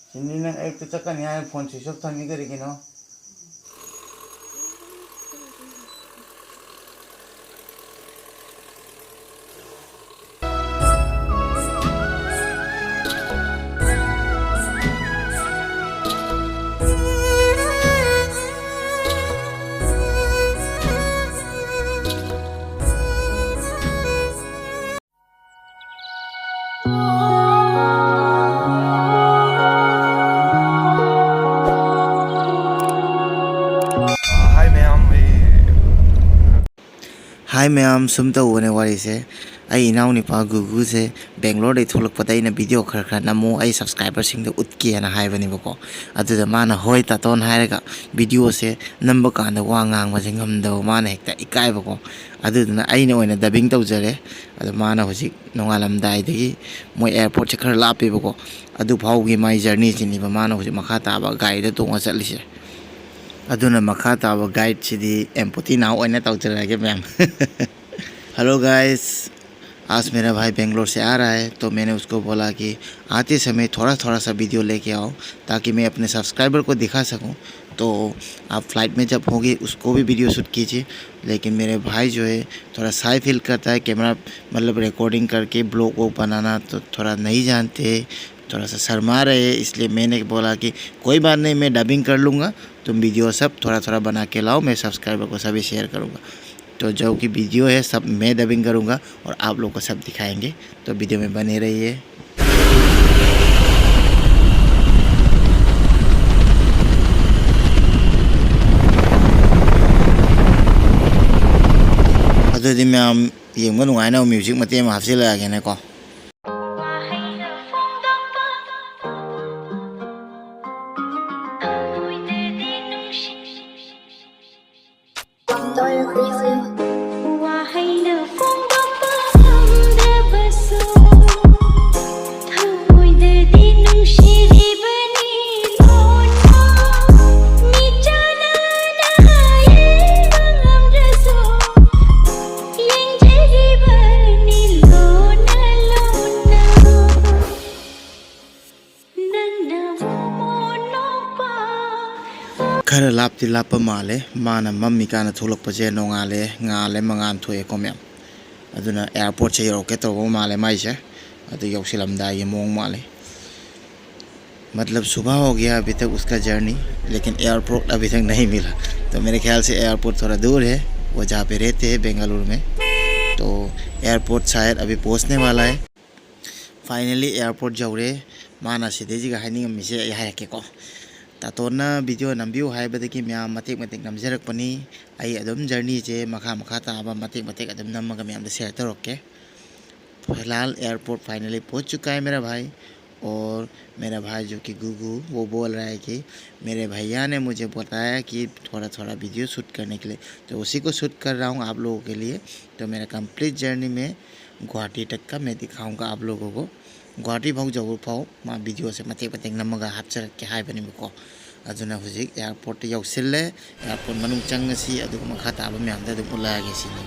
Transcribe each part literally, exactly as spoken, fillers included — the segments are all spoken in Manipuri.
ꯁꯤꯟꯗꯤ, ꯅꯪ ꯑꯌꯨꯛꯇ ꯆꯠꯀꯅꯤ ꯍꯥꯏꯔ ꯐꯣꯟ ꯁ꯭ꯋꯤꯆ ꯑꯣꯐ ꯊꯝꯃꯤ ꯀꯔꯤꯒꯤꯅꯣ? ꯍꯥꯏ ꯃꯌꯥꯝ, ꯁꯨꯝ ꯇꯧꯕꯅꯦ ꯋꯥꯔꯤꯁꯦ꯫ ꯑꯩ ꯏꯅꯥꯎꯅꯨꯄꯥ ꯒꯨꯒꯨꯁꯦ ꯕꯦꯡꯒ꯭ꯂꯣꯔꯗꯩ ꯊꯣꯛꯂꯛꯄꯗ ꯑꯩꯅ ꯚꯤꯗꯤꯑꯣ ꯈꯔ ꯈꯔ ꯅꯝꯃꯨ, ꯑꯩ ꯁꯕꯁꯀ꯭ꯔꯥꯏꯕꯔꯁꯤꯡꯗꯣ ꯎꯠꯀꯦꯅ ꯍꯥꯏꯕꯅꯦꯕꯀꯣ꯫ ꯑꯗꯨꯗ ꯃꯥꯅ "ꯍꯣꯏ ꯇꯥꯇꯣꯟ" ꯍꯥꯏꯔꯒ ꯚꯤꯗꯤꯑꯣꯁꯦ ꯅꯝꯕ ꯀꯥꯟꯗ ꯋꯥ ꯉꯥꯡꯕꯁꯦ ꯉꯝꯗꯕ, ꯃꯥꯅ ꯍꯦꯛꯇ ꯏꯀꯥꯏꯕꯀꯣ꯫ ꯑꯗꯨꯗꯨꯅ ꯑꯩꯅ ꯑꯣꯏꯅ ꯗꯕꯤꯡ ꯇꯧꯖꯔꯦ꯫ ꯑꯗꯣ ꯃꯥꯅ ꯍꯧꯖꯤꯛ ꯅꯣꯡꯉꯥꯜꯂꯝꯗꯥꯏꯗꯒꯤ, ꯃꯣꯏ ꯑꯦꯌꯥꯔꯄꯣꯔꯠꯁꯦ ꯈꯔ ꯂꯥꯞꯄꯦꯕꯀꯣ, ꯑꯗꯨ ꯐꯥꯎꯒꯤ ꯃꯥꯏ ꯖꯔꯅꯤꯁꯤꯅꯦꯕ ꯃꯥꯅ ꯍꯧꯖꯤꯛ ꯃꯈꯥ ꯇꯥꯕ ꯒꯥꯔꯤꯗ ꯇꯣꯡꯉ ꯆꯠꯂꯤꯁꯦ꯫ ꯑꯗꯨꯅ ꯃꯈꯥ ꯇꯥꯕ ꯒꯥꯏꯗꯁꯤꯗꯤ ꯑꯦꯝꯄꯣꯇꯤ ꯅꯥꯎ ꯑꯣꯏꯅ ꯇꯧꯖꯔꯛꯑꯒꯦ ꯃꯌꯥꯝ꯫ Hello guys, आज मेरा भाई बेंगलोर से आ रहा है, तो मैंने उसको बोला कि आते समय थोड़ा थोड़ा सा वीडियो लेके आओ, ताकि मैं अपने सब्सक्राइबर को दिखा सकूं। तो आप फ्लाइट में जब होंगे, उसको भी वीडियो शूट कीजिए। लेकिन मेरे भाई जो है, थोड़ा शाय फील करता है, कैमरा, मतलब, रिकॉर्डिंग करके ब्लॉग वो बनाना तो थोड़ा नहीं जानते, थोड़ा सा शर्मा रहे, इसलिए मैंने बोला कि कोई बात नहीं, मैं डबिंग कर लूँगा, तुम वीडियो सब थोड़ा थोड़ा बना के लाओ, मैं सब्सक्राइबर को सभी शेयर करूँगा। तो जो कि वीडियो है, सब मैं डबिंग करूँगा और आप लोग को सब दिखाएंगे। तो वीडियो में बने रहिए। ꯑꯗꯨꯗꯤ ꯃꯌꯥꯝ ꯌꯦꯡꯕ ꯅꯨꯡꯉꯥꯏꯅꯕ ꯃ꯭ꯌꯨꯖꯤꯛ ꯃꯇꯦꯛ ꯑꯃ ꯍꯥꯞꯆꯤꯜꯂꯛꯑꯒꯦꯅꯦꯀꯣ꯫ ꯋꯥꯍꯩꯅ ꯐꯣꯡꯗꯣꯛꯄ ꯊꯃꯣꯏꯗꯗꯤ ꯅꯨꯡꯁꯤ꯫ ꯋꯥꯍꯩꯅ ꯐꯣꯡꯗꯣꯛꯄ ꯉꯝꯗ꯭ꯔꯕꯁꯨ, ꯊꯃꯣꯏꯗꯗꯤ ꯅꯨꯡꯁꯤꯔꯤꯕꯅꯤ ꯂꯣꯟꯅ꯫ ꯃꯤꯠ ꯆꯥꯟꯅꯅ ꯌꯦꯡꯕ ꯉꯝꯗ꯭ꯔꯁꯨ, ꯌꯦꯡꯖꯔꯤꯕꯅꯤ ꯂꯣꯟꯅ ꯂꯣꯟꯅ꯫ ꯅꯪꯅ ꯈꯔ ꯂꯥꯞꯇꯤ ꯂꯥꯞꯄ ꯃꯥꯜꯂꯦ꯫ ꯃꯥꯅ ꯃꯝꯃꯤꯀꯥꯟꯗ ꯊꯣꯛꯂꯛꯄꯁꯦ ꯅꯣꯡꯉꯥꯜꯂꯦ, ꯉꯥꯜꯂꯦ, ꯃꯉꯥꯟ ꯊꯣꯛꯑꯦꯀꯣ ꯃꯌꯥꯝ꯫ ꯑꯗꯨꯅ airport ꯁꯦ ꯌꯧꯔꯛꯀꯦ ꯇꯧꯕ ꯃꯥꯜꯂꯦ ꯃꯥꯏꯁꯦ꯫ ꯑꯗꯨ ꯌꯧꯁꯤꯜꯂꯝꯗꯥꯏꯒꯤ ꯃꯑꯣꯡ ꯃꯥꯜꯂꯦ꯫ मतलब सुबह हो गया, अभी तक उसका journey, लेकिन airport अभी तक नहीं मिला। तो मेरे ख्याल से airport थोड़ा दूर है, वो जहाँ पे रहते हैं बेंगलुरु में। तो airport शायद अभी पहुँचने वाला है। Finally airport ꯌꯧꯔꯦ꯫ ꯃꯥꯅ ꯁꯤꯗꯩꯁꯤꯒ ꯍꯥꯏꯅꯤꯡꯉꯝꯃꯤꯁꯦ ꯑꯩ ꯍꯥꯏꯔꯛꯀꯦꯀꯣ꯫ ꯇꯥꯇꯣꯟꯅ video ꯅꯝꯕꯤꯌꯨ ꯍꯥꯏꯕꯗꯒꯤ ꯃꯌꯥꯝ ꯃꯇꯦꯛ ꯃꯇꯦꯛ ꯅꯝꯖꯔꯛꯄꯅꯤ꯫ ꯑꯩ ꯑꯗꯨꯝ journey ꯁꯦ ꯃꯈꯥ ꯃꯈꯥ ꯇꯥꯕ ꯃꯇꯦꯛ ꯃꯇꯦꯛ ꯑꯗꯨꯝ ꯅꯝꯃꯒ ꯃꯌꯥꯝꯗ share ꯇꯧꯔꯛꯀꯦ꯫ फिलहाल airport finally पहुंच चुका है मेरा भाई। और मेरा भाई जो कि गुगू, वो बोल रहा है कि मेरे भैया ने मुझे बताया कि थोड़ा थोड़ा video shoot करने के लिए, तो उसी को shoot कर रहा हूँ आप लोगों के लिए। तो मेरा complete journey में गुवाहाटी तक का मैं दिखाऊंगा आप लोगों को। गुवाहाटी ꯐꯥꯎ ꯌꯧꯕ ꯐꯥꯎ ꯃꯥ video ꯁꯦ ꯃꯇꯦꯛ ꯃꯇꯦꯛ ꯅꯝꯃꯒ ꯍꯥꯞꯆꯔꯛꯀꯦ ꯍꯥꯏꯕꯅꯦꯕꯀꯣ꯫ ꯑꯗꯨꯅ ꯍꯧꯖꯤꯛ airport ꯇ ꯌꯧꯁꯤꯜꯂꯦ꯫ Airport ꯃꯅꯨꯡ ꯆꯪꯉꯁꯤ, ꯑꯗꯨꯒ ꯃꯈꯥ ꯇꯥꯕ ꯃꯌꯥꯝꯗ ꯑꯗꯨꯝ ꯎꯠꯂꯛꯑꯒꯦ ꯁꯤꯅꯤ꯫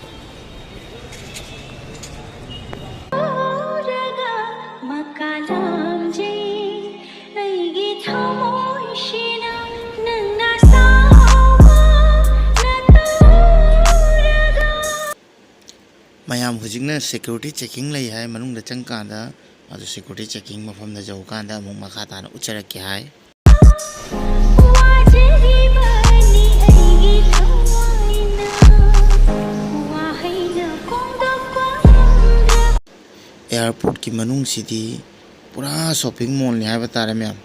ꯃꯌꯥꯝ ꯍꯧꯖꯤꯛꯅ security checking ꯂꯩ ꯍꯥꯏ ꯃꯅꯨꯡꯗ ꯆꯪꯀꯥꯟꯗ, ꯑꯗꯨ security checking ꯃꯐꯝꯗ ꯌꯧꯀꯥꯟꯗ ꯑꯃꯨꯛ ꯃꯈꯥ ꯇꯥꯅ ꯎꯠꯆꯔꯛꯀꯦ ꯍꯥꯏ꯫ Airport ꯀꯤ ꯃꯅꯨꯡꯁꯤꯗꯤ ꯄꯨꯔꯥ shopping mall ꯅꯤ ꯍꯥꯏꯕ ꯇꯥꯔꯦ ꯃꯌꯥꯝ꯫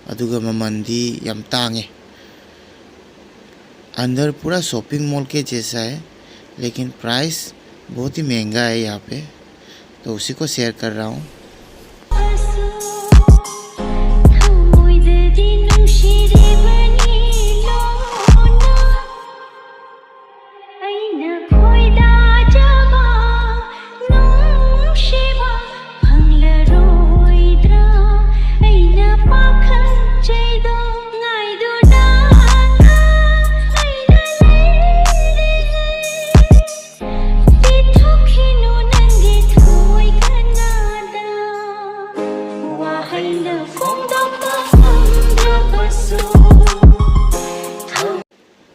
ꯑꯗꯨꯒ ꯃꯃꯜꯗꯤ ꯌꯥꯝ ꯇꯥꯡꯉꯦ꯫ अंदर पूरा shopping mall के जैसा है, लेकिन price बहुत ही महंगा है यहाँ पे, तो उसी को share कर रहा हूँ।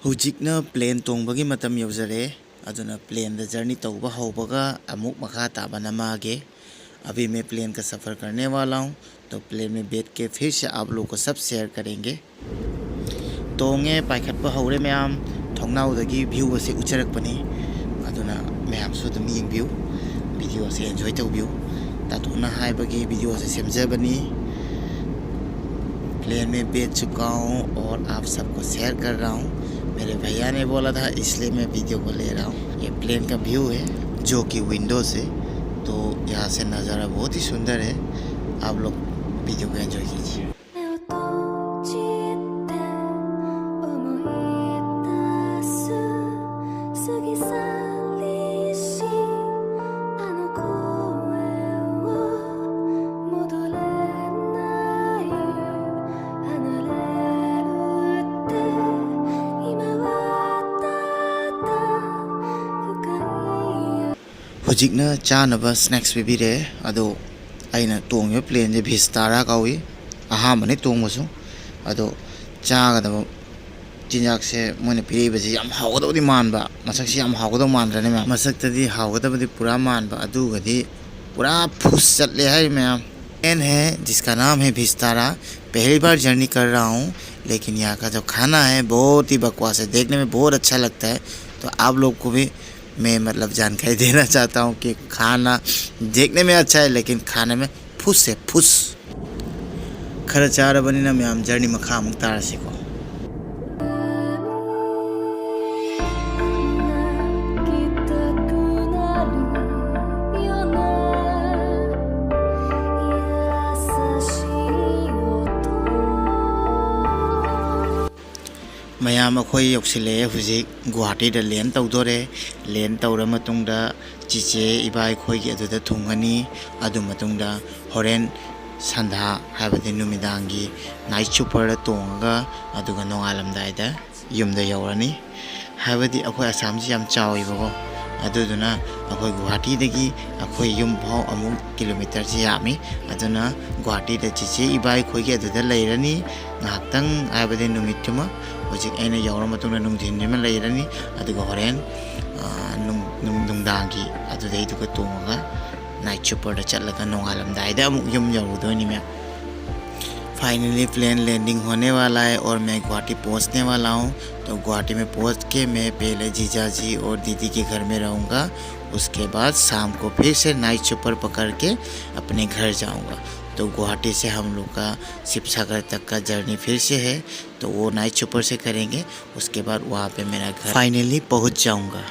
ꯍꯧꯖꯤꯛꯅ ꯄ꯭ꯂꯦꯟ ꯇꯣꯡꯕꯒꯤ ꯃꯇꯝ ꯌꯧꯖꯔꯦ꯫ ꯑꯗꯨꯅ ꯄ꯭ꯂꯦꯟꯗ ꯖꯔꯅꯤ ꯇꯧꯕ ꯍꯧꯕꯒ ꯑꯃꯨꯛ ꯃꯈꯥ ꯇꯥꯕ ꯅꯝꯃꯛꯑꯒꯦ꯫ अभी मैं प्लेन का सफ़र करने वाला हूँ, तो प्लेन में बैठ के फिर से आप लोग को सब शेयर करेंगे। ꯇꯣꯡꯉꯦ, ꯄꯥꯏꯈꯠꯄ ꯍꯧꯔꯦ ꯃꯌꯥꯝ꯫ ꯊꯣꯡꯅꯥꯎꯗꯒꯤ ꯚ꯭ꯌꯨ ꯑꯁꯦ ꯎꯠꯆꯔꯛꯄꯅꯤ꯫ ꯑꯗꯨꯅ ꯃꯌꯥꯝꯁꯨ ꯑꯗꯨꯝ ꯌꯦꯡꯕꯤꯌꯨ, ꯚꯤꯗꯤꯑꯣ ꯑꯁꯦ ꯑꯦꯟꯖꯣꯏ ꯇꯧꯕꯤꯌꯨ꯫ ꯇꯥꯇꯣꯟꯅ ꯍꯥꯏꯕꯒꯤ ꯚꯤꯗꯤꯑꯣ ꯑꯁꯦ ꯁꯦꯝꯖꯕꯅꯤ꯫ प्लेन में बैठ चुका हूँ और आप सबको शेयर कर रहा हूँ। मेरे भैया ने बोला था, इसलिए मैं वीडियो को ले रहा हूँ। ये प्लेन का व्यू है, जो कि विंडो से, तो यहाँ से नज़ारा बहुत ही सुंदर है। आप लोग वीडियो को एंजॉय कीजिए। この夜のことを思い出す過ぎ去りし、あの声をもう一度探す過ぎ去りし、あの声をもう一度探す過ぎ去りし、 ꯍꯧꯖꯤꯛꯅ ꯆꯥꯅꯕ ꯁ꯭ꯅꯦꯛꯁ ꯄꯤꯕꯤꯔꯦ꯫ ꯑꯗꯣ ꯑꯩꯅ ꯇꯣꯡꯉꯤꯕ ꯄ꯭ꯂꯦꯟꯁꯦ ꯚꯤꯁꯇꯥꯔꯥ ꯀꯧꯏ꯫ ꯑꯍꯥꯟꯕꯅꯤ ꯇꯣꯡꯕꯁꯨ꯫ ꯑꯗꯣ ꯆꯥꯒꯗꯕ ꯆꯤꯟꯖꯥꯛꯁꯦ ꯃꯣꯏꯅ ꯄꯤꯔꯛꯏꯕꯁꯦ ꯌꯥꯝ ꯍꯥꯎꯒꯗꯕꯗꯤ ꯃꯥꯟꯕ, ꯃꯁꯛꯁꯤ ꯌꯥꯝ ꯍꯥꯎꯒꯗꯕ ꯃꯥꯟꯗ꯭ꯔꯅꯦ ꯃꯌꯥꯝ? ꯃꯁꯛꯇꯗꯤ ꯍꯥꯎꯒꯗꯕꯗꯤ ꯄꯨꯔꯥ ꯃꯥꯟꯕ, ꯑꯗꯨꯒꯗꯤ ꯄꯨꯔꯥ ꯐꯨꯁ ꯆꯠꯂꯦ ꯍꯥꯏꯔꯤ ꯃꯌꯥꯝ꯫ प्लेन है जिसका नाम है भिस्तारा। पहली बार जर्नी कर रहा हूँ, लेकिन यहाँ का जो खाना है बहुत ही बकवास है, देखने में बहुत अच्छा लगता है। तो आप लोग को भी मैं मतलब जानकारी देना चाहता हूँ कि खाना देखने में अच्छा है, लेकिन खाने में फुस है, फुस। ꯈꯔ ꯆꯥꯔꯕꯅꯤꯅ ꯃꯌꯥꯝ, ꯖꯔꯅꯤ ꯃꯈꯥ ꯑꯃꯨꯛ ꯇꯥꯔꯁꯤꯀꯣ꯫ ꯃꯌꯥꯝ, ꯑꯩꯈꯣꯏ ꯌꯧꯁꯤꯜꯂꯛꯑꯦ ꯍꯧꯖꯤꯛ꯫ ꯒꯨꯋꯥꯍꯥꯇꯤꯗ ꯂꯦꯟ ꯇꯧꯗꯣꯔꯦ꯫ ꯂꯦꯟ ꯇꯧꯔ ꯃꯇꯨꯡꯗ ꯆꯤꯆꯦ ꯏꯕꯥ ꯑꯩꯈꯣꯏꯒꯤ ꯑꯗꯨꯗ ꯊꯨꯡꯉꯅꯤ꯫ ꯑꯗꯨ ꯃꯇꯨꯡꯗ ꯍꯣꯔꯦꯟ ꯁꯟꯙꯥ, ꯍꯥꯏꯕꯗꯤ ꯅꯨꯃꯤꯗꯥꯡꯒꯤ ꯅꯥꯏꯠ ꯁꯨꯄꯔꯗ ꯇꯣꯡꯉꯒ, ꯑꯗꯨꯒ ꯅꯣꯡꯉꯥꯜꯂꯝꯗꯥꯏꯗ ꯌꯨꯝꯗ ꯌꯧꯔꯅꯤ꯫ ꯍꯥꯏꯕꯗꯤ ꯑꯩꯈꯣꯏ ꯑꯁꯥꯝꯁꯤ ꯌꯥꯝ ꯆꯥꯎꯋꯦꯕꯀꯣ, ꯑꯗꯨꯗꯨꯅ ꯑꯩꯈꯣꯏ ꯒꯨꯋꯥꯍꯥꯇꯤꯗꯒꯤ ꯑꯩꯈꯣꯏ ꯌꯨꯝ ꯐꯥꯎ ꯑꯃꯨꯛ ꯀꯤꯂꯣꯃꯤꯇꯔꯁꯤ ꯌꯥꯝꯃꯤ꯫ ꯑꯗꯨꯅ ꯒꯨꯋꯥꯍꯥꯇꯤꯗ ꯆꯤꯆꯦ ꯏꯕꯥ ꯑꯩꯈꯣꯏꯒꯤ ꯑꯗꯨꯗ ꯂꯩꯔꯅꯤ ꯉꯥꯏꯍꯥꯛꯇꯪ, ꯍꯥꯏꯕꯗꯤ ꯅꯨꯃꯤꯠꯇꯨꯃ꯫ ꯍꯧꯖꯤꯛ ꯑꯩꯅ ꯌꯧꯔ ꯃꯇꯨꯡꯗ ꯅꯨꯡꯊꯤꯟꯁꯤꯃ ꯂꯩꯔꯅꯤ, ꯑꯗꯨꯒ ꯍꯣꯔꯦꯟ, ꯑ, ꯅꯨꯡ-, ꯅꯨꯡ-, ꯅꯨꯡꯗꯥꯡꯒꯤ ꯑꯗꯨꯗꯩꯗꯨꯒ ꯇꯣꯡꯉꯒ night superꯗ ꯆꯠꯂꯒ ꯅꯣꯡꯉꯥꯜꯂꯝꯗꯥꯏꯗ ꯑꯃꯨꯛ ꯌꯨꯝ ꯌꯧꯔꯨꯗꯣꯏꯅꯤ ꯃꯌꯥꯝ꯫ Finally plane landing होने वाला है और मैं गुवाहाटी पहुंचने वाला हूँ। तो गुवाहाटी में पहुंच के मैं पहले जीजा जी और दीदी के घर में रहूँगा, उसके बाद शाम को फिर से night super पकड़ के अपने घर जाऊँगा। तो गुवाहाटी से हम लोग का शिवसागर तक का जर्नी फिर से है, तो वो नाइट सुपर से करेंगे। उसके बाद वहाँ पे मेरा घर फाइनली पहुँच जाऊँगा।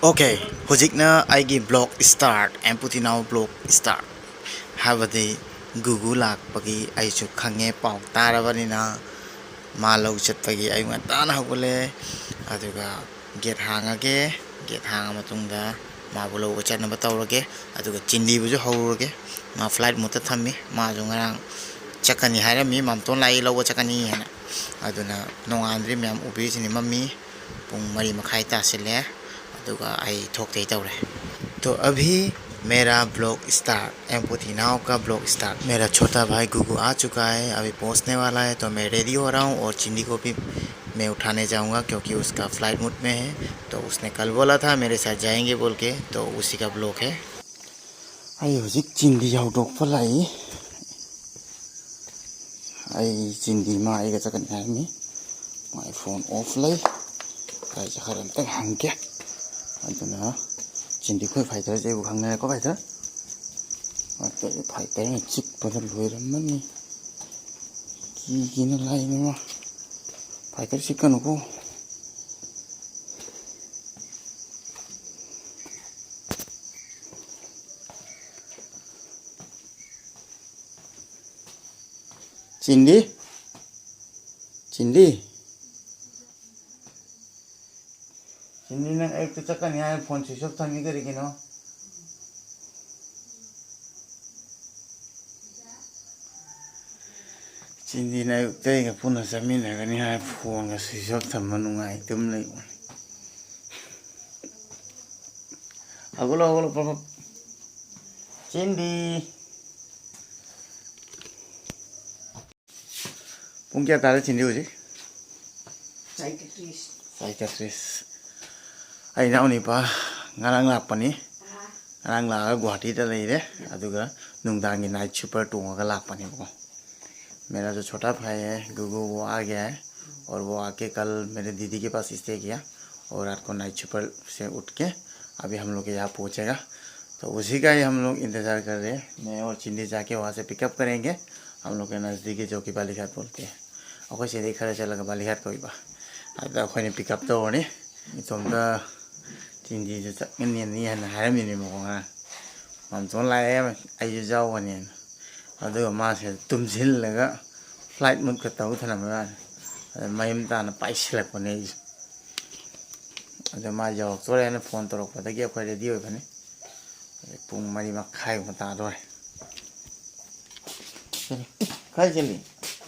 Okay, ꯍꯧꯖꯤꯛꯅ ꯑꯩꯒꯤ vlog start, ꯑꯦꯝꯄꯨꯇꯤꯅꯥꯎ vlog start꯫ ꯍꯥꯏꯕꯗꯤ ꯒꯨꯒꯨ ꯂꯥꯛꯄꯒꯤ ꯑꯩꯁꯨ ꯈꯪꯉꯦ, ꯄꯥꯎ ꯇꯥꯔꯕꯅꯤꯅ꯫ ꯃꯥ ꯂꯧ ꯆꯠꯄꯒꯤ ꯑꯌꯨꯛ ꯉꯟꯇꯥꯅ ꯍꯧꯒꯠꯂꯦ, ꯑꯗꯨꯒ gate ꯍꯥꯡꯉꯒꯦ꯫ Gate ꯍꯥꯡꯉ ꯃꯇꯨꯡꯗ ꯃꯥꯕꯨ ꯂꯧꯕ ꯆꯠꯅꯕ ꯇꯧꯔꯒꯦ꯫ ꯑꯗꯨꯒ ꯆꯤꯟꯗꯤꯕꯨꯁꯨ ꯍꯧꯔꯨꯔꯒꯦ꯫ ꯃꯥ flight modeꯇ ꯊꯝꯃꯤ꯫ ꯃꯥꯁꯨ ꯉꯔꯥꯡ ꯆꯠꯀꯅꯤ ꯍꯥꯏꯔꯝꯃꯤ, ꯃꯥꯝꯇꯣꯟ ꯂꯥꯛꯏ ꯂꯧꯕ ꯆꯠꯀꯅꯤ ꯍꯥꯏꯅ꯫ ꯑꯗꯨꯅ ꯅꯣꯡꯉꯥꯟꯗ꯭ꯔꯤ ꯃꯌꯥꯝ, ꯎꯕꯤꯔꯤꯁꯤꯅꯤ, ꯃꯝꯃꯤ꯫ ꯄꯨꯡ ꯃꯔꯤ ꯃꯈꯥꯏ ꯇꯥꯁꯤꯜꯂꯦ꯫ ꯑꯗꯨꯒ ꯑꯩ ꯊꯣꯛꯇꯩ ꯇꯧꯔꯦ꯫ तो अभी मेरा vlog start, एम्पोटी नाव का vlog start। मेरा छोटा भाई गुगू आ चुका है, अभी पहुंचने वाला है। तो मैं रेडी हो रहा हूँ और चिंदी को भी मैं उठाने जाऊँगा, क्योंकि उसका flight mode में है। तो उसने कल बोला था मेरे साथ जाएंगे बोल के, तो उसी का vlog है। ꯑꯩ ꯍꯧꯖꯤꯛ ꯆꯤꯟꯗꯤ ꯍꯧꯗꯣꯛꯄ ꯂꯥꯛꯏ꯫ ꯑꯩ ꯆꯤꯟꯗꯤ ꯃꯥ ꯑꯩꯒ ꯆꯠꯀꯅꯤ ꯍꯥꯏꯔꯝꯃꯤ꯫ ꯃꯥꯏ phone off ꯂꯩ꯫ ꯀꯥꯏ ꯆꯠꯈ꯭ꯔꯦ ꯑꯝꯇꯪ ꯍꯪꯒꯦ꯫ ꯑꯗꯨꯅ ꯆꯤꯟꯗꯤ ꯑꯩꯈꯣꯏ fighterꯁꯦ ꯑꯩꯕꯨ ꯈꯪꯅꯔꯦꯀꯣ, fighter꯫ ꯑꯇꯩ fighterꯅ ꯆꯤꯛꯄꯗ ꯂꯣꯏꯔꯝꯃꯅꯤ꯫ ꯀꯤꯒꯤꯅ ꯂꯥꯏꯅꯤꯃ꯫ ꯐꯥꯏꯇꯔ ꯁꯤꯛꯀꯅꯨꯀꯣ꯫ ꯆꯤꯟꯗꯤ? ꯆꯤꯟꯗꯤ? ꯆꯤꯟꯗꯤ, ꯅꯪ ꯑꯌꯨꯛꯇ ꯆꯠꯀꯅꯤ ꯍꯥꯏꯔ ꯐꯣꯟ ꯁ꯭ꯋꯤꯆ ꯑꯣꯐ ꯊꯝꯃꯤ ꯀꯔꯤꯒꯤꯅꯣ? ꯆꯤꯟꯗꯤꯅ ꯑꯌꯨꯛꯇ ꯑꯩꯒ ꯄꯨꯟꯅ ꯆꯠꯃꯤꯟꯅꯒꯅꯤ ꯍꯥꯏꯔ ꯐꯣꯟꯒ ꯁ꯭ꯋꯤꯆ ꯑꯣꯐ ꯊꯝꯃ ꯅꯨꯡꯉꯥꯏ ꯑꯗꯨꯝ ꯂꯩꯕꯅꯤ꯫ ꯍꯧꯒꯠꯂꯣ, ꯍꯧꯒꯠꯂꯣ, ꯄ꯭ꯔꯞ, ꯄ꯭ꯔꯞ꯫ ꯆꯤꯟꯗꯤ꯫ ꯄꯨꯡ ꯀꯌꯥ ꯇꯥꯔꯦ ꯆꯤꯟꯗꯤ ꯍꯧꯖꯤꯛ? ꯁꯥꯏꯀꯥꯇ꯭ꯔꯤꯁ꯫ ꯁꯥꯏꯀꯥꯇ꯭ꯔꯤꯁ꯫ ꯑꯩ ꯏꯅꯥꯎꯅꯤꯄꯥ ꯉꯔꯥꯡ ꯂꯥꯛꯄꯅꯤ꯫ ꯑꯥ꯫ ꯉꯔꯥꯡ ꯂꯥꯛꯑꯒ ꯒꯨꯍꯥꯇꯤꯗ ꯂꯩꯔꯦ꯫ ꯑꯗꯨꯒ ꯅꯨꯡꯗꯥꯡꯒꯤ ꯅꯥꯏꯠ ꯁ꯭ꯋꯤꯄꯔ ꯇꯣꯡꯉꯒ ꯂꯥꯛꯄꯅꯦꯕꯀꯣ꯫ मेरा जो छोटा भाई है गुगू, वो आ गया है और वो आके कल मेरे दीदी के पास स्टे किया और रात को नाइट स्वीपर से उठ के अभी हम लोग के यहाँ पहुँचेगा। तो उसी का ही हम लोग इंतज़ार कर रहे हैं। मैं और चिंदी जाके वहाँ से पिकअप करेंगे। हम लोग के नज़दीक है जो कि बालीघाट बोलते हैं। ꯑꯩꯈꯣꯏ ꯁꯤꯗꯩ ꯈꯔ ꯆꯠꯂꯒ ꯕꯥꯂꯤꯍꯥꯠ ꯀꯧꯏꯕ꯫ ꯑꯗꯨꯗ ꯑꯩꯈꯣꯏꯅ ꯄꯤꯛ ꯑꯞ ꯇꯧꯔꯅꯤ꯫ ꯏꯇꯣꯝꯇ ꯆꯤꯟꯗꯤꯁꯨ ꯆꯠꯀꯅꯤ ꯍꯥꯏꯅ ꯍꯥꯏꯔꯝꯃꯤꯅꯦꯕꯀꯣ ꯉꯔꯥꯡ꯫ ꯃꯥꯝꯇꯣꯟ ꯂꯥꯛꯑꯦ, ꯑꯩꯁꯨ ꯌꯥꯎꯒꯅꯦꯅ꯫ ꯑꯗꯨꯒ ꯃꯥꯁꯦ ꯇꯨꯝꯁꯤꯜꯂꯒ ꯐ꯭ꯂꯥꯏꯠ ꯃꯨꯠꯀ ꯇꯧ ꯊꯅꯝꯕ ꯃꯥꯅ꯫ ꯑꯗ ꯃꯌꯨꯝ ꯇꯥꯅ ꯄꯥꯏꯁꯤꯜꯂꯛꯄꯅꯦ ꯑꯩꯁꯨ꯫ ꯑꯗꯣ ꯃꯥ ꯌꯧꯔꯛꯇꯣꯔꯦꯅ ꯐꯣꯟ ꯇꯧꯔꯛꯄꯗꯒꯤ ꯑꯩꯈꯣꯏ ꯔꯦꯗꯤ ꯑꯣꯏꯕꯅꯤ꯫ ꯍꯧꯖꯤꯛ ꯄꯨꯡ ꯃꯔꯤ ꯃꯈꯥꯏꯒꯨꯝꯕ ꯇꯥꯗꯣꯔꯦ꯫ ꯀꯥꯏ ꯆꯠꯂꯤ?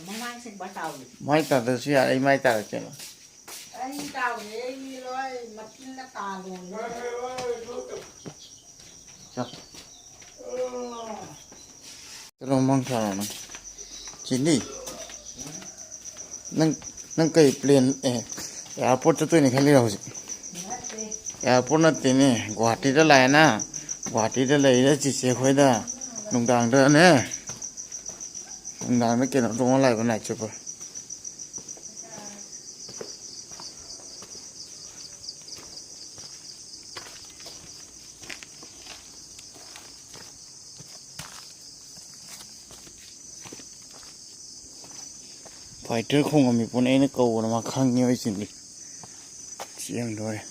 ꯃꯃꯥꯏ ꯁꯦꯡꯕ ꯇꯥꯎꯔꯤ꯫ ꯃꯥꯏ ꯇꯥꯗ꯭ꯔꯁꯨ ꯌꯥꯔꯦ, ꯑꯩ ꯃꯥꯏ ꯇꯥꯔꯛꯀꯦꯅ꯫ ꯑꯩ ꯇꯥꯎꯔꯦ, ꯑꯩ ꯃꯤ ꯂꯣꯏ ꯃꯆꯤꯟꯅ ꯇꯥꯜꯂꯦ꯫ ꯆꯣ꯫ ꯆꯠꯂꯣ, ꯃꯪ ꯊꯥꯔꯣ ꯅꯪ꯫ ꯆꯤꯟꯗꯤ꯫ ꯅꯪ, ꯅꯪ ꯀꯩ ꯄ꯭ꯂꯦꯟ, ꯑꯦ, ꯑꯦꯌꯥꯔꯄꯣꯔꯠ ꯆꯠꯇꯣꯏꯅꯦ ꯈꯜꯂꯤꯔꯣ ꯍꯧꯖꯤꯛ? ꯅꯠꯇꯦ꯫ ꯑꯦꯌꯥꯔꯄꯣꯔꯠ ꯅꯠꯇꯦꯅꯦ, ꯒꯨꯍꯥꯇꯤꯗ ꯂꯥꯛꯑꯦꯅ꯫ ꯒꯨꯍꯥꯇꯤꯗ ꯂꯩꯔꯦ ꯆꯤꯆꯦ ꯈꯣꯏꯗ꯫ ꯅꯨꯡꯗꯥꯡꯗꯅꯦ, ꯅꯨꯡꯗꯥꯡꯗ ꯀꯩꯅꯣ ꯇꯣꯡꯉ ꯂꯥꯛꯏꯕ, ꯅꯥꯏꯠ ꯁ꯭ꯋꯤꯄꯔ꯫ Fighter ꯈꯣꯡꯉꯝꯃꯤ ꯄꯣꯠꯅꯤ, ꯑꯩꯅ ꯀꯧꯕꯗ ꯃꯥ ꯈꯪꯉꯦ, ꯍꯣꯏ ꯆꯤꯟꯗꯤ꯫ ꯆꯦꯟ ꯂꯣꯏꯔꯦ꯫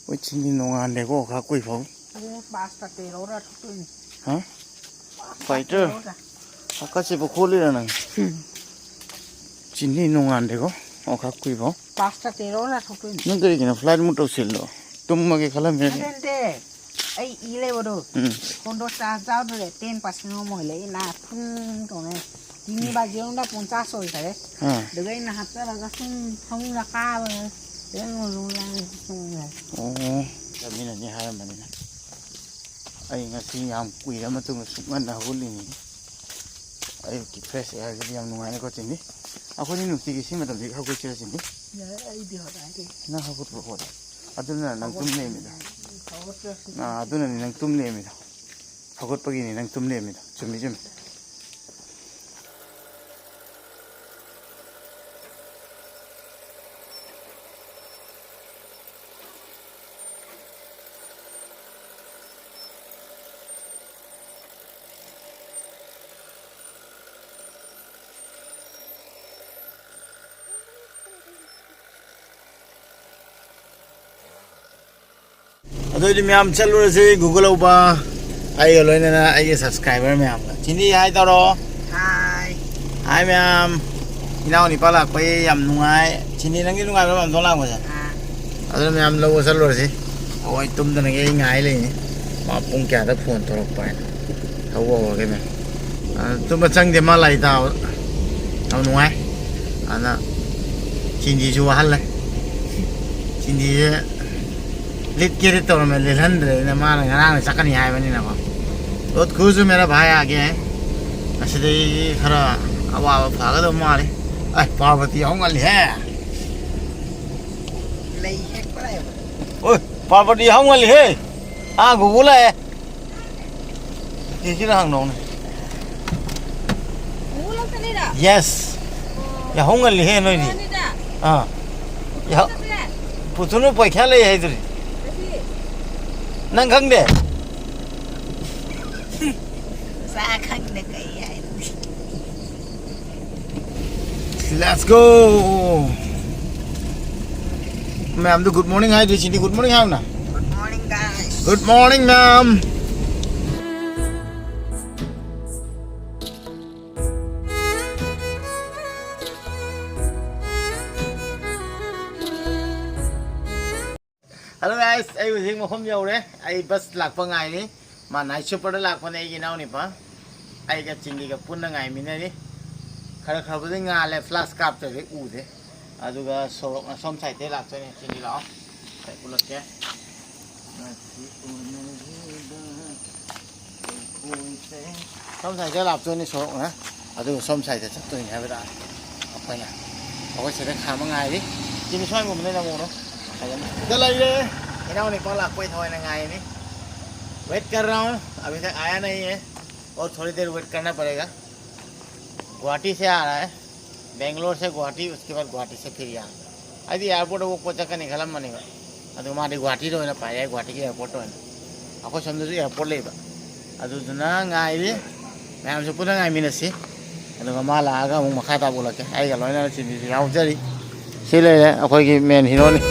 ꯍꯣꯏ ꯆꯤꯟꯗꯤ ꯅꯣꯡꯉꯥꯟꯗꯦꯀꯣ, ꯈꯥ ꯀꯨꯏ ꯐꯥꯎ꯫ ꯑꯗꯨꯅ ꯄꯥꯁ ꯇꯠꯇꯦ ꯂꯧꯔ ꯊꯣꯛꯇꯣꯏꯅꯤ꯫ ꯍꯥ? ꯄꯥꯁ ꯇꯠꯇꯦ ꯐꯥꯏꯇꯔ? ꯂꯧꯔ꯫ ꯍꯥꯀꯠꯆꯕ ꯈꯣꯠꯂꯤꯔ ꯅꯪ? ꯎꯝ꯫ ꯆꯤꯟꯗꯤ ꯅꯣꯡꯉꯥꯟꯗꯦꯀꯣ, ꯑꯣ ꯈꯥ ꯀꯨꯏ ꯐꯥꯎ꯫ ꯄꯥꯁ ꯇꯠꯇꯦ ꯂꯧꯔ ꯊꯣꯛꯇꯣꯏꯅꯤ꯫ ꯅꯪ ꯀꯔꯤꯒꯤꯅꯣ flight mode ꯇꯧꯁꯤꯜꯂꯣ? ꯇꯨꯝꯃꯒꯦ ꯈꯜꯂꯝꯃꯤꯔ? ꯅꯠꯇꯦ, ꯅꯠꯇꯦ꯫ ꯑꯩ ꯏ ꯂꯩꯕꯗꯣ꯫ ꯎꯝ꯫ ꯐꯣꯟꯗꯣ ꯆꯥꯔꯖ ꯌꯥꯎꯗ꯭ꯔꯦ, ten percent ꯑꯃ ꯑꯣꯏ ꯂꯩ, ꯅꯥ ꯐꯨꯟ ꯇꯧꯅꯦ꯫ ꯇꯤꯅꯤ ꯕꯥꯖꯤ ꯑꯃꯗ ꯄꯨꯡꯆꯥ ꯁꯣꯏꯈꯔꯦ꯫ ꯑꯥ꯫ ꯑꯗꯨꯒ ꯑꯩꯅ ꯍꯥꯞꯆꯔꯒ ꯁꯨꯝ ꯐꯃꯨꯡꯗ ꯀꯥꯕꯅꯦ꯫ ꯂꯦꯡꯉꯨ ꯂꯦꯡꯉꯨ ꯂꯦꯡꯉꯨ꯫ ꯑꯣ꯫ ꯃꯤꯅꯗꯤ ꯍꯥꯏꯔꯝꯕꯅꯤꯅ꯫ ꯑꯩ ꯉꯁꯤ ꯌꯥꯝ ꯀꯨꯏꯔ ꯃꯇꯨꯡꯗ ꯁꯨꯛ ꯉꯟꯅ ꯍꯧꯒꯠꯂꯤꯅꯤ꯫ ꯑꯌꯨꯛꯀꯤ fresh airꯒꯗꯤ ꯌꯥꯝ ꯅꯨꯡꯉꯥꯏꯅꯦꯀꯣ, ꯆꯤꯟꯗꯤ꯫ ꯑꯩꯈꯣꯏꯗꯤ ꯅꯨꯡꯇꯤꯒꯤ ꯁꯤ ꯃꯇꯝꯁꯤꯗ ꯍꯧꯒꯠꯁꯤꯔ, ꯆꯤꯟꯗꯤ? ꯌꯥꯏ, ꯑꯩꯗꯤ ꯍꯧꯒꯠꯂꯦ꯫ ꯅꯪ ꯍꯧꯒꯠꯄ꯭ꯔꯣ, ꯍꯧꯒꯠꯂꯦ? ꯑꯗꯨꯅ ꯅꯪ ꯇꯨꯝ ꯂꯩꯔꯝꯃꯤꯗꯣ꯫ ꯍꯧꯒꯠꯇ꯭ꯔꯁꯨ ꯑꯥ, ꯑꯗꯨꯅꯅꯤ ꯅꯪ ꯇꯨꯝ ꯂꯩꯔꯝꯃꯤꯗꯣ꯫ ꯍꯧꯒꯠꯄꯒꯤꯅꯤ ꯅꯪ ꯇꯨꯝ ꯂꯩꯔꯝꯃꯤꯗꯣ꯫ ꯆꯨꯝꯃꯤ, ꯆꯨꯝꯃꯤ꯫ ꯑꯗꯨ ꯑꯣꯏꯗꯤ ꯃꯌꯥꯝ ꯆꯠꯂꯨꯔꯁꯤ ꯒꯨꯒꯜ ꯂꯧꯕ, ꯑꯩꯒ ꯂꯣꯏꯅꯅ ꯑꯩꯒꯤ subscriber ꯃꯌꯥꯝꯒ꯫ ꯆꯤꯅꯤ hi ꯇꯧꯔꯣ꯫ Hi꯫ Hi ꯃꯌꯥꯝ꯫ ꯏꯅꯥꯎ ꯅꯤꯄꯥ ꯂꯥꯛꯄꯩ ꯌꯥꯝ ꯅꯨꯡꯉꯥꯏ꯫ ꯆꯤꯅꯤ, ꯅꯪꯗꯤ ꯅꯨꯡꯉꯥꯏꯕ꯭ꯔꯥ ꯃꯥꯝꯇꯣꯟ ꯂꯥꯛꯄꯁꯦ? ꯑꯥ꯫ ꯑꯗꯨꯅ ꯃꯌꯥꯝ ꯂꯧꯕ ꯆꯠꯂꯨꯔꯁꯤ꯫ ꯑꯩꯈꯣꯏ ꯇꯨꯝꯗꯅꯒꯤ ꯑꯩ ꯉꯥꯏ ꯂꯩꯅꯤ꯫ ꯃꯥ ꯄꯨꯡ ꯀꯌꯥꯗ phone ꯇꯧꯔꯛꯄ ꯍꯥꯏꯅ꯫ ꯍꯧꯕ ꯍꯧꯔꯒꯦ ꯃꯌꯥꯝ꯫ ꯑꯗꯨ ꯇꯨꯝꯕ ꯆꯪꯗꯦ, ꯃꯥ ꯂꯥꯏꯔꯤꯛ ꯇꯥꯕ ꯌꯥꯝ ꯅꯨꯡꯉꯥꯏ꯫ ꯑꯗꯨꯅ ꯆꯤꯟꯖꯤꯁꯨ ꯋꯥꯍꯜꯂꯦ꯫ ꯆꯤꯟꯖꯤꯁꯦ ꯂꯤꯠꯀꯦꯗꯤ ꯇꯧꯔꯝꯃꯦ, ꯂꯤꯠꯍꯟꯗ꯭ꯔꯦ꯫ ꯑꯩꯅ, ꯃꯥꯅ ꯉꯔꯥꯡꯅ ꯆꯠꯀꯅꯤ ꯍꯥꯏꯕꯅꯤꯅꯀꯣ꯫ ꯂꯣꯠ ꯈꯨꯁꯨ ꯃꯦꯔꯥ ꯚꯥꯏ ꯑꯥꯒꯦ꯫ ꯑꯁꯤꯗꯒꯤ ꯈꯔ ꯑꯋꯥꯕ ꯐꯒꯗꯕ ꯃꯥꯜꯂꯤ꯫ ꯑꯩ ꯄꯥꯔꯕꯇꯤ ꯌꯥꯍꯧ ꯉꯜꯂꯤꯍꯦ꯫ ꯂꯩ ꯍꯦꯛꯄ ꯂꯥꯛꯑꯦꯕ꯫ ꯑꯣꯏ, ꯄꯥꯔꯕꯇꯤ ꯌꯥꯍꯧ ꯉꯜꯂꯤꯍꯦ꯫ ꯑꯥ, ꯒꯨꯒꯨ ꯂꯥꯛꯑꯦ꯫ ꯁꯤꯁꯤꯗ ꯍꯪꯗꯧꯅꯦ꯫ ꯒꯨꯒꯨ ꯂꯥꯛꯀꯅꯤꯔ? Yes꯫ ꯑꯣ꯫ ꯌꯥꯍꯧ ꯉꯜꯂꯤꯍꯦ ꯅꯣꯏꯗꯤ꯫ ꯃꯥꯅꯤꯗ꯫ ꯑꯥ꯫ ꯌꯥꯍꯧ-, ꯆꯠꯁꯤꯔ? ꯄꯨꯊꯨꯅ ꯄꯩꯈ꯭ꯌꯥ ꯂꯩ ꯍꯥꯏꯗꯨꯗꯤ꯫ ꯆꯠꯁꯤ꯫ ꯅꯪ ꯈꯪꯗꯦ? ꯃꯆꯥ ꯈꯪꯗꯦ ꯀꯩ ꯍꯥꯏꯅꯣ꯫ Let's go. ꯃꯌꯥꯝꯗꯣ good morning ꯍꯥꯏꯗꯣꯏ ꯁꯤꯗꯤ꯫ Good morning ꯍꯥꯏꯌꯨꯅ꯫ Good morning, guys. Good morning, ma'am. Hello guys, ꯑꯩ ꯍꯧꯖꯤꯛ ꯃꯐꯝ ꯌꯧꯔꯦ꯫ ꯑꯩ ꯕꯁ ꯂꯥꯛꯄ ꯉꯥꯏꯔꯤ꯫ ꯃꯥ night superꯗ ꯂꯥꯛꯄꯅꯦ, ꯑꯩꯒꯤ ꯏꯅꯥꯎꯅꯤꯄꯥ꯫ ꯑꯩꯒ ꯆꯤꯡꯒꯤꯒ ꯄꯨꯟꯅ ꯉꯥꯏꯃꯤꯟꯅꯔꯤ꯫ ꯈꯔ ꯈꯔꯕꯨꯗꯤ ꯉꯥꯜꯂꯦ, flash ꯀꯥꯞꯇ꯭ꯔꯗꯤ ꯎꯗꯦ꯫ ꯑꯗꯨꯒ ꯁꯣꯔꯣꯛꯅ ꯁꯣꯝ sideꯇꯩ ꯂꯥꯛꯇꯣꯏꯅꯦ꯫ ꯆꯤꯡꯒꯤ ꯂꯥꯛꯑꯣ, ꯑꯩ ꯎꯠꯂꯛꯀꯦ꯫ ꯉꯁꯤ ꯎꯅꯔꯤꯕ ꯑꯩꯈꯣꯏꯁꯦ꯫ ꯁꯣꯝ sideꯇ ꯂꯥꯛꯇꯣꯏꯅꯤ ꯁꯣꯔꯣꯛꯅ, ꯑꯗꯨꯒ ꯁꯣꯝ sideꯇ ꯆꯠꯇꯣꯏꯅꯤ ꯍꯥꯏꯕ ꯇꯥꯔꯦ꯫ ꯑꯩꯈꯣꯏꯅ, ꯑꯩꯈꯣꯏ ꯁꯤꯗ ꯈꯥꯝꯕ ꯉꯥꯏꯔꯤ꯫ ꯁꯤꯗꯤ ꯁ꯭ꯋꯥꯏꯒꯨꯝꯕꯗ ꯅꯪꯉꯨꯔꯣ꯫ ꯐꯖꯅ ꯁꯤꯗ ꯂꯩꯔꯦ꯫ ꯏꯅꯥꯎ ꯅꯤꯄꯥ ꯂꯥꯛꯄꯩ ꯊꯑꯣꯏꯅ ꯉꯥꯏꯔꯤꯅꯤ꯫ Wait कर रहा हूँ, अभी तक आया नहीं है और थोड़ी देर wait करना पड़ेगा। गुवाहाटी से आ रहा है, बेंगलोर से गुवाहाटी, उसके बाद गुवाहाटी से फिर यहाँ। ꯑꯩꯗꯤ airportꯇ walk ꯆꯠꯀꯅꯤ ꯈꯜꯂꯝꯕꯅꯦꯕ, ꯑꯗꯨ ꯃꯥꯗꯤ ꯒꯨꯍꯥꯇꯤꯗ ꯑꯣꯏꯅ ꯄꯥꯏ ꯍꯥꯏ, ꯒꯨꯍꯥꯇꯤꯒꯤ airportꯇ ꯑꯣꯏꯅ꯫ ꯑꯩꯈꯣꯏ ꯁꯣꯝꯗꯁꯨ airport ꯂꯩꯕ, ꯑꯗꯨꯗꯨꯅ ꯉꯥꯏꯔꯤ꯫ ꯃꯌꯥꯝꯁꯨ ꯄꯨꯟꯅ ꯉꯥꯏꯃꯤꯟꯅꯁꯤ, ꯑꯗꯨꯒ ꯃꯥ ꯂꯥꯛꯑꯒ ꯑꯃꯨꯛ ꯃꯈꯥ ꯇꯥꯕ ꯎꯠꯂꯛꯀꯦ꯫ ꯑꯩꯒ ꯂꯣꯏꯅꯅ ꯆꯤꯟꯕꯤꯁꯨ ꯌꯥꯎꯖꯔꯤ꯫ ꯁꯤ ꯂꯩꯔꯦ ꯑꯩꯈꯣꯏꯒꯤ main heroꯅꯤ꯫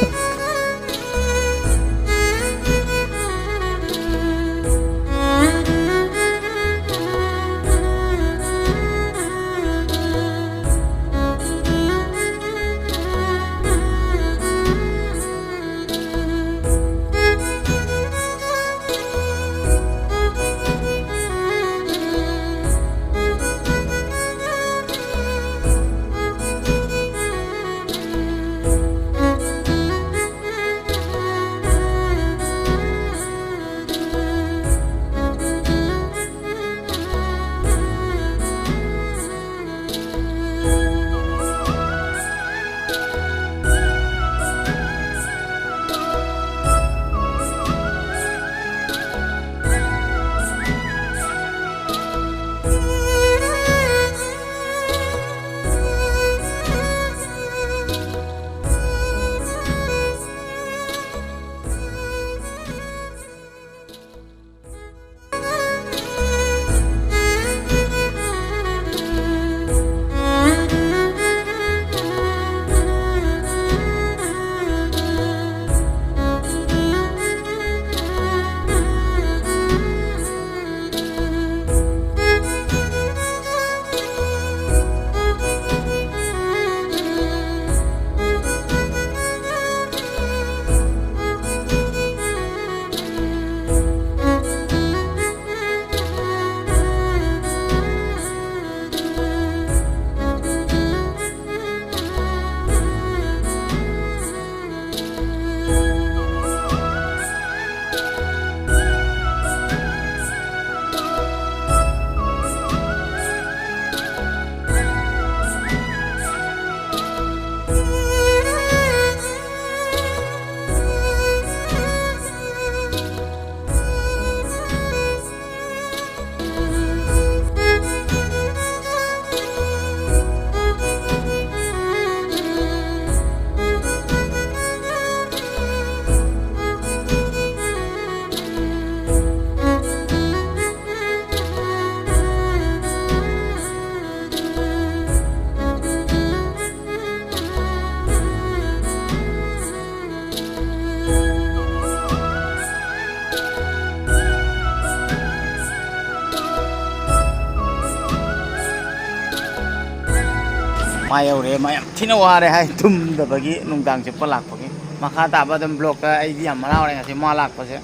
ꯃꯥ ꯌꯧꯔꯦ, ꯃꯥ ꯌꯥꯝ ꯊꯤꯅ ꯋꯥꯔꯦ ꯍꯥꯏ, ꯇꯨꯝꯗꯕꯒꯤ, ꯅꯨꯡꯗꯥꯡ ꯆꯨꯞꯄ ꯂꯥꯛꯄꯒꯤ꯫ ꯃꯈꯥ ꯇꯥꯕ ꯑꯗꯨꯝ ꯕ꯭ꯂꯣꯛꯇ꯫ ꯑꯩꯗꯤ ꯌꯥꯝ ꯍꯔꯥꯎꯔꯦ ꯉꯁꯤ ꯃꯥ ꯂꯥꯛꯄꯁꯦ꯫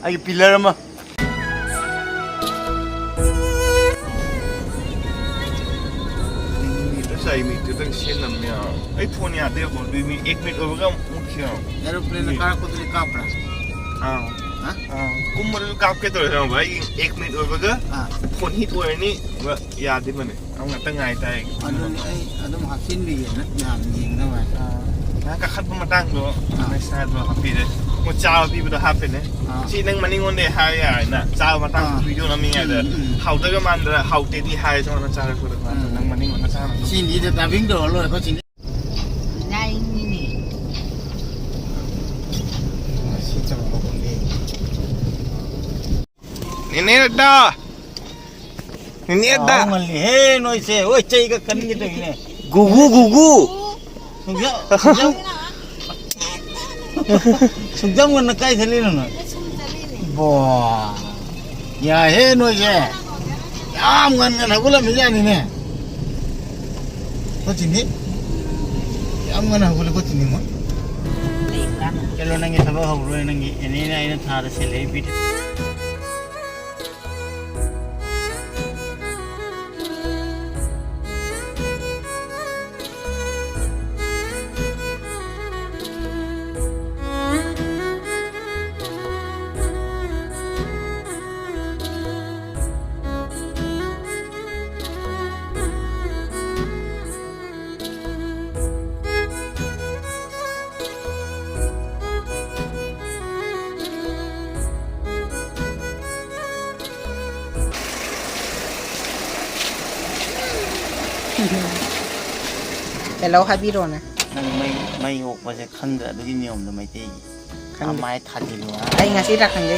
ꯑꯩꯒꯤ ꯄꯤꯂꯔ ꯑꯃ꯫ ꯉꯁꯥꯏ ꯃꯤꯠꯇꯨꯗꯪ ꯁꯦꯟꯅꯕꯅꯦ꯫ ꯑꯩ ꯐꯣꯟ ꯌꯥꯗꯦꯕꯀꯣ, ꯑꯗꯨꯏ ꯃꯤ ꯑꯦꯛ ꯃꯤꯠ ꯑꯣꯏꯕꯒ ꯑꯃꯨꯛ ꯃꯨꯠꯈꯤꯕ꯫ ꯑꯦꯔꯣꯄ꯭ꯂꯦꯟꯗ ꯀꯥꯔꯛꯄꯗꯨꯗꯤ ꯀꯥꯞꯄ꯭ꯔꯥ? ꯑꯥ꯫ ꯍꯥ? ꯑꯥ꯫ ꯀꯨꯝꯕꯗꯨꯁꯨ ꯀꯥꯞꯀꯦ ꯇꯧꯔꯦ, ꯈꯪꯉꯕ? ꯑꯩꯒꯤ ꯑꯦꯛ ꯃꯤꯠ ꯑꯣꯏꯕꯒ ꯑꯥ꯫ ꯐꯣꯟ ꯍꯤꯠ ꯑꯣꯏꯔꯅꯤ, ꯑꯗꯨꯒ ꯌꯥꯗꯦ ꯃꯅꯦ꯫ ꯑꯃ ꯉꯥꯛꯇ ꯉꯥꯏ ꯇꯥꯏ꯫ ꯑꯗꯨꯅꯤ ꯑꯩ ꯑꯗꯨꯝ ꯍꯥꯞꯆꯤꯟꯕꯤꯒꯦꯅ ꯃꯌꯥꯝ ꯌꯦꯡꯅꯕ ꯍꯥꯏꯅ꯫ ꯑꯥ, ꯉꯥꯏꯍꯥꯛ ꯀꯥꯈꯠꯄ ꯃꯇꯥꯡꯗꯣ ꯑꯥ꯫ ꯃꯣꯏ ꯁꯥꯏꯗꯣ ꯍꯥꯞꯄꯤꯔꯦ꯫ ꯃꯣꯏ ꯆꯥꯕ ꯄꯤꯕꯗꯣ ꯍꯥꯞꯄꯤꯅꯦ꯫ ꯑꯥ꯫ ꯁꯤ ꯅꯪ ꯃꯅꯤꯡꯉꯣꯟꯗꯩ ꯍꯥꯏ ꯌꯥꯔꯦꯅ, ꯆꯥꯕ ꯃꯇꯥꯡꯗ ꯑꯥ꯫ ꯚꯤꯗꯤꯑꯣ ꯅꯝꯃꯤꯉꯩꯗ ꯎꯝ, ꯎꯝ꯫ ꯍꯥꯎꯗꯒ ꯃꯥꯟꯗ꯭ꯔ, ꯍꯥꯎꯇꯦꯗꯤ ꯍꯥꯏ ꯁꯣꯝꯗ ꯆꯥꯔꯛꯄꯗ ꯃꯥꯟꯗ꯭ꯔ, ꯎꯝ꯫ ꯅꯪ ꯃꯅꯤꯡꯉꯣꯟꯗ ꯆꯥꯔꯝꯃꯗꯣ꯫ ꯁꯤꯅꯤꯗ ꯗꯥꯕꯤꯡ ꯇꯧꯔ ꯂꯣꯏꯔꯦ ꯑꯩꯈꯣꯏ ꯆꯤꯅꯤ꯫ ꯂꯥꯏꯅꯤꯅꯦ꯫ ꯁꯤ ꯆꯪꯉꯛꯄ ꯈꯪꯗꯦ꯫ ꯅꯦꯅꯦꯗ! ꯅꯦꯅꯦꯗ! ꯆꯥꯎ ꯉꯜꯂꯤꯍꯦ ꯅꯣꯏꯁꯦ꯫ ꯍꯣꯏ, ꯆꯩꯒ ꯀꯟꯒꯦ ꯇꯧꯔꯤꯅꯦ꯫ ꯒꯨꯒꯨ, ꯒꯨꯒꯨ! ꯁꯨꯡꯖꯝ-, ꯁꯨꯡꯖꯝ-, ꯁꯨꯡꯖꯝꯒ ꯅꯪ ꯀꯥꯏ ꯆꯠꯂꯤꯅꯣ ꯅꯣꯏ? ꯕꯣ! ꯌꯥꯏꯍꯦ ꯅꯣꯏꯁꯦ꯫ ꯌꯥꯝ ꯉꯟ ꯉꯟ ꯍꯧꯒꯠꯂꯝꯃꯤꯖꯥꯠꯅꯤꯅꯦ꯫ ꯀꯣꯆꯤꯅꯤ? ꯌꯥꯝ ꯉꯟꯅ ꯍꯧꯒꯠꯂꯦ ꯀꯣꯆꯤꯅꯤ ꯃꯣꯏ꯫ ꯆꯠꯂꯣ, ꯅꯪꯒꯤ ꯊꯕꯛ ꯍꯧꯔꯣꯏ, ꯅꯪꯒꯤ ꯑꯦꯅꯤꯅ ꯑꯩꯅ ꯊꯥꯗ ꯁꯦꯂꯔꯤ ꯄꯤꯗꯦ꯫ ꯍꯦꯜꯂꯣ ꯍꯥꯏꯕꯤꯔꯣꯅꯦ꯫ ꯅꯪ ꯃꯩ, ꯃꯩ ꯑꯣꯛꯄꯁꯦ ꯈꯪꯗ꯭ꯔ? ꯑꯗꯨꯒꯤ ꯅꯤꯌꯣꯝꯗꯣ ꯃꯩꯇꯩꯒꯤ꯫ ꯈꯪꯗꯦ꯫ ꯃꯥꯏ ꯊꯥꯖꯤꯜꯂꯨ ꯍꯥꯏ꯫ ꯑꯩ ꯉꯁꯤ ꯂꯥꯛꯀꯅꯤ꯫